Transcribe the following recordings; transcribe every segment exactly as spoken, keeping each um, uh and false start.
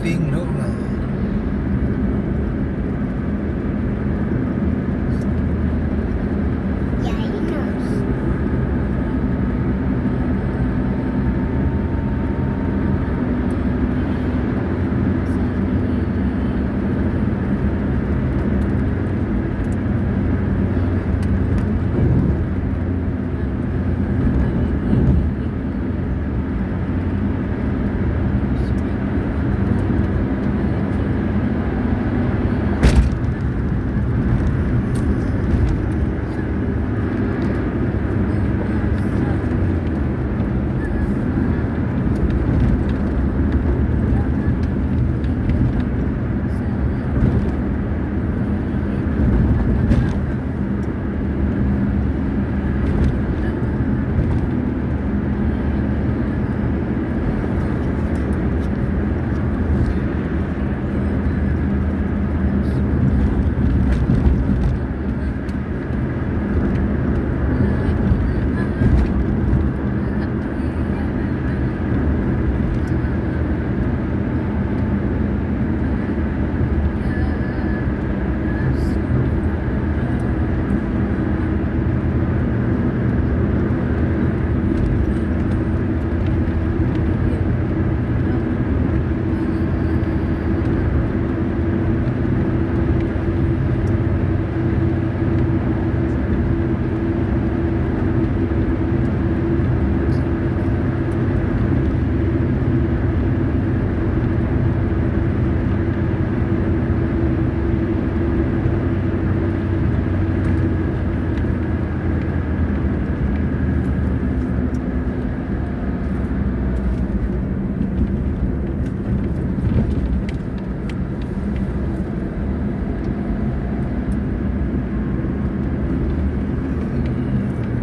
Pink tu lah.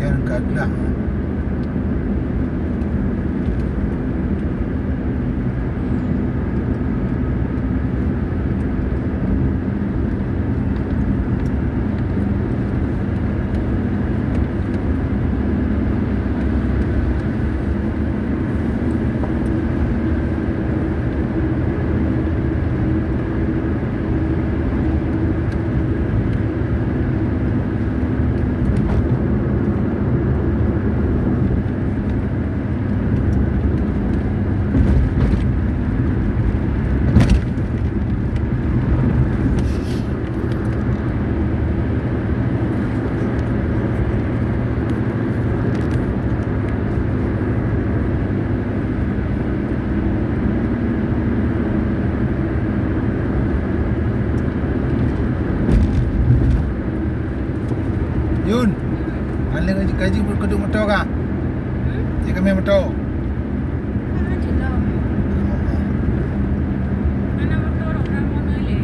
Hujan ka gleh. Yun, paling kaji, kaji keuduek moto kah? Hmm? Cek kami moto. Hana jinoe. Hana motor, hana mono lé.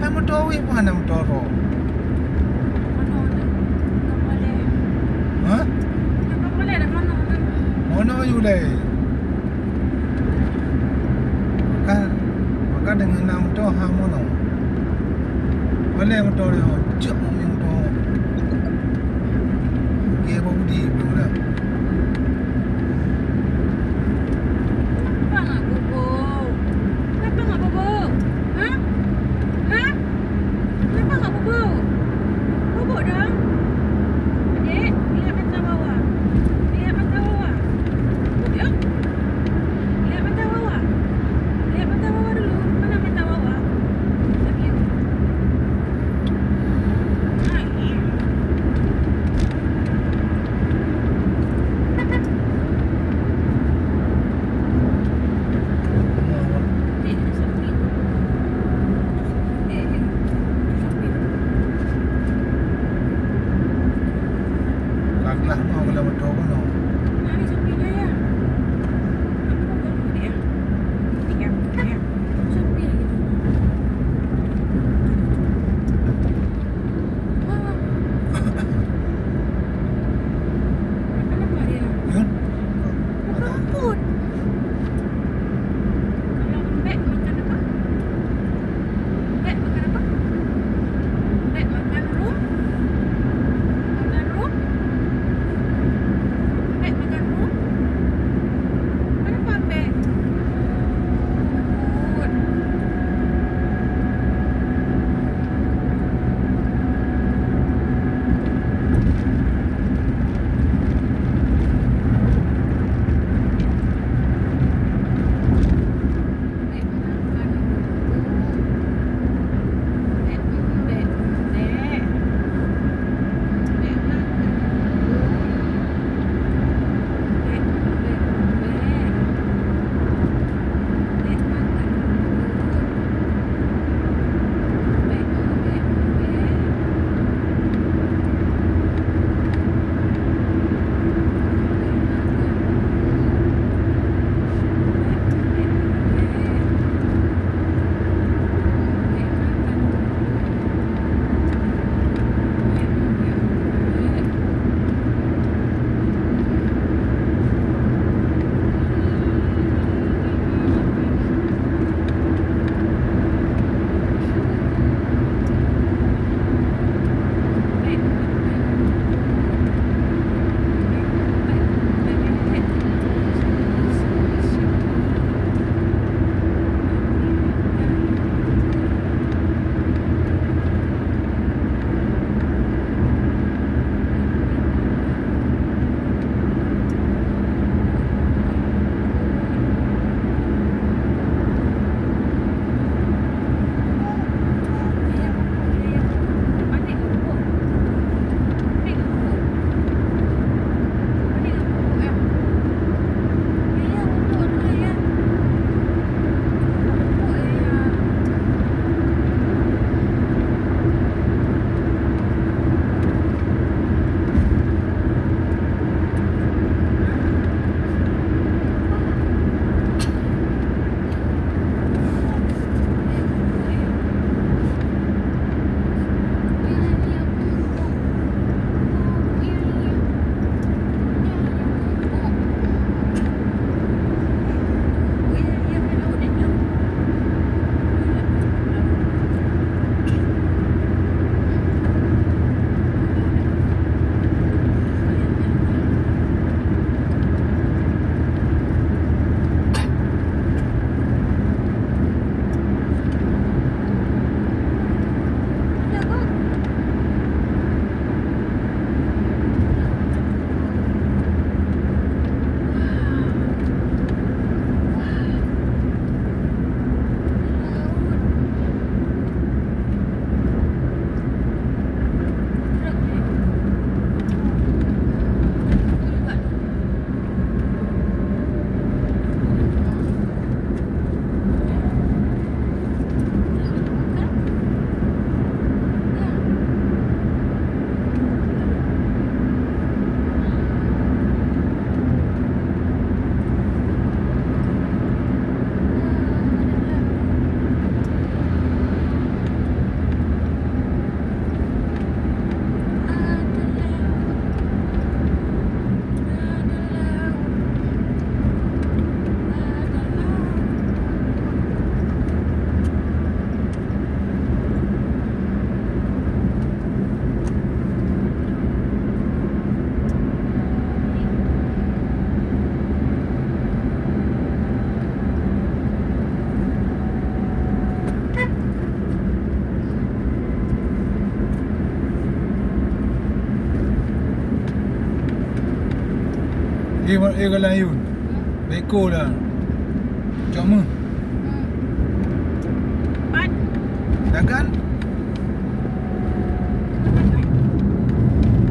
Hai moto weh pun hana motor. Mono tu. Kapal lé. Hah? Kapal lé dah mono tu. Mono yu lé. Maka, maka deungon na moto ha mono. Oleh moto nyoe, cok moto. Oke, Bang Budi, belum dah. Kenapa nggak bubuk? Kenapa nggak bubuk? Hah? Hah? Kenapa nggak bubuk? Bubuk dong. Adik, lihat mata Wawa. Lihat mata Wawa. Bubuk, yuk. Lihat mata Wawa. Lihat mata Wawa dulu. Mana mata Wawa? Lihat, lihat. Nah, ini. Eh, ma-, eh, Galang Yun. Hmm. Beko lah. Cok meuh. Hmm. Pat. Dagan.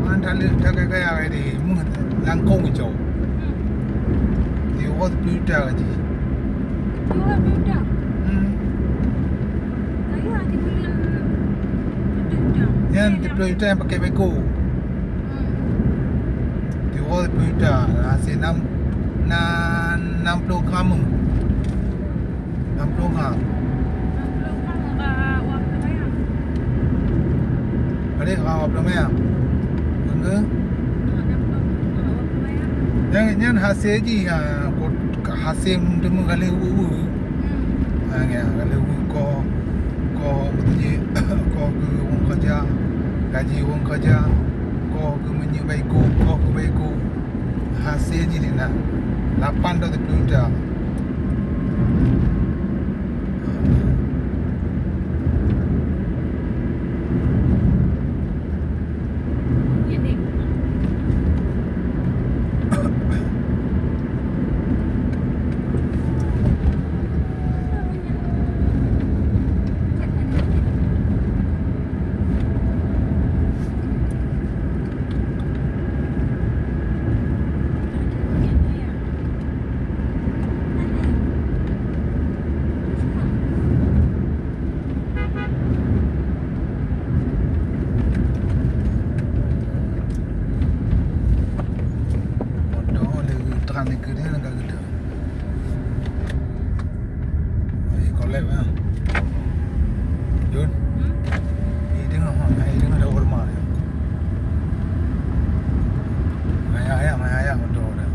Mana tak leh, tak gaya-gaya deh. Meuh langkong cok. Hmm. Di orang sepuluh juta gaji. Dua puluh juta? Hmm. Saya hanya bulan sepuluh juta. Nyan sepuluh juta nyang pakai beko. Hmm. Tiwoe sepuluh juta, hase nam, na, nam ploh gram. Nam ploh gram. Nam ploh gram, ah, dua ploh gram. Padahai dua ploh gram. Enggak. Ah, nam ploh, ah, dua ploh gram. Nyan, nyan hase jih, ah, kot-, hase teuma galeh uwe-uwe. Hmm. Ha, ya, kalau ko, ko beutôi, ko keu ureueng keureuja, gaji ureueng keureuja, ko keu meunyoe beko, ko keu beko. Hase jih di na lapan atau sepuluh juta. Bodoh le tram dikeue dia nak keudeue. Eh, collab ah. Jun. Hmm? Eh, tengok ha, eh, tengok ada horma dia. Ayah, ayah, ayah, ayah motor dia.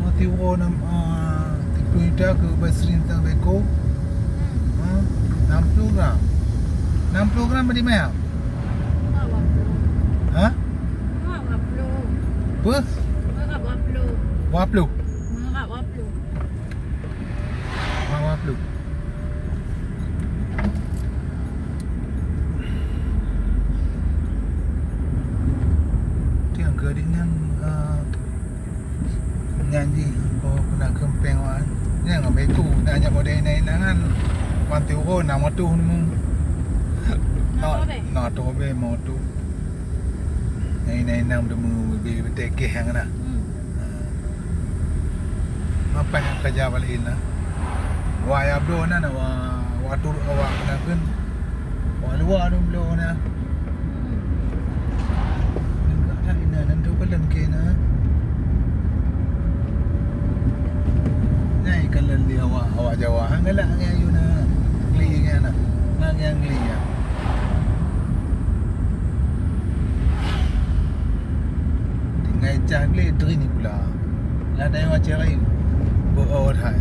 Oh, tiwoe nam, ah, tiwoe ida keu basrin tang beko. Hmm. Ha? Nam ploh gram. Nam ploh gram badi maya? Enggak, dua puluh. Ha? Enggak, dua puluh. Apa? Enggak, dua puluh. Dua puluh? Enggak, dua puluh. Dua puluh. Tiang keu adik nyan, ah, nyan jih, oh, pernah keumpeng wan. Nyan ngon beko, nyan nyang model inai-inai nyan. Wan tiwoe nam reutôh ni meuh. Nam reutôh be? Nam reutôh be, nam reutôh. Nyan inai-inai nam deungoe be, be tekeh nyang na. Hmm. Ha. Ngapai nyang keureuja balik na? Wa ya bloe na, na wa, wa tu, wa na keun. Wa luwa tu bloe na. Hmm. Deungoe that inan, nan tu kalon ke na. Nyan ikalon di awak, awak Jawa. Hang galak ngon ayue na. Geli ngon na. Ngon nyang geli nyan. Tinggai cah gleh teurini pula. Ladai macam lain. Beu-o that.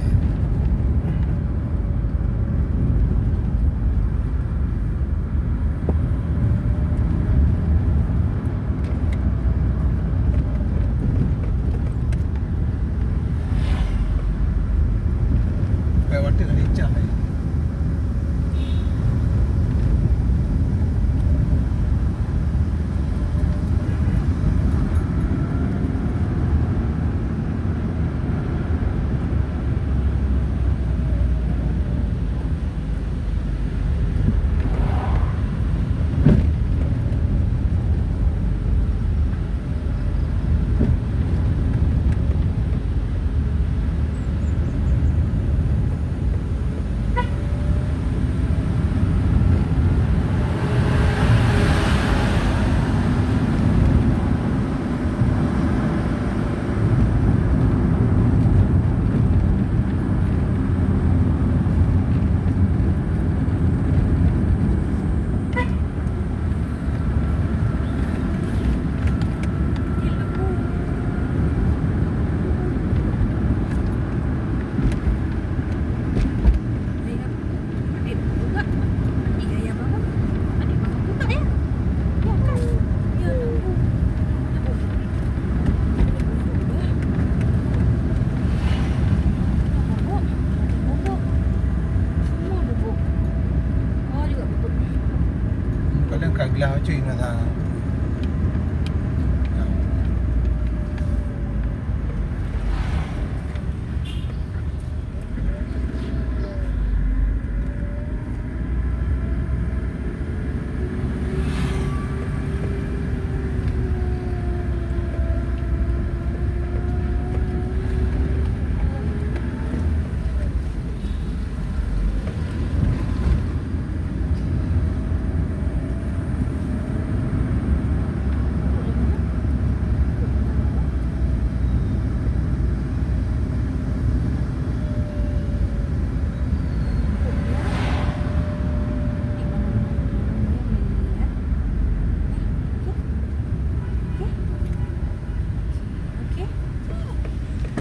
Pai watèe lincah, eh. Lah cuy na sa.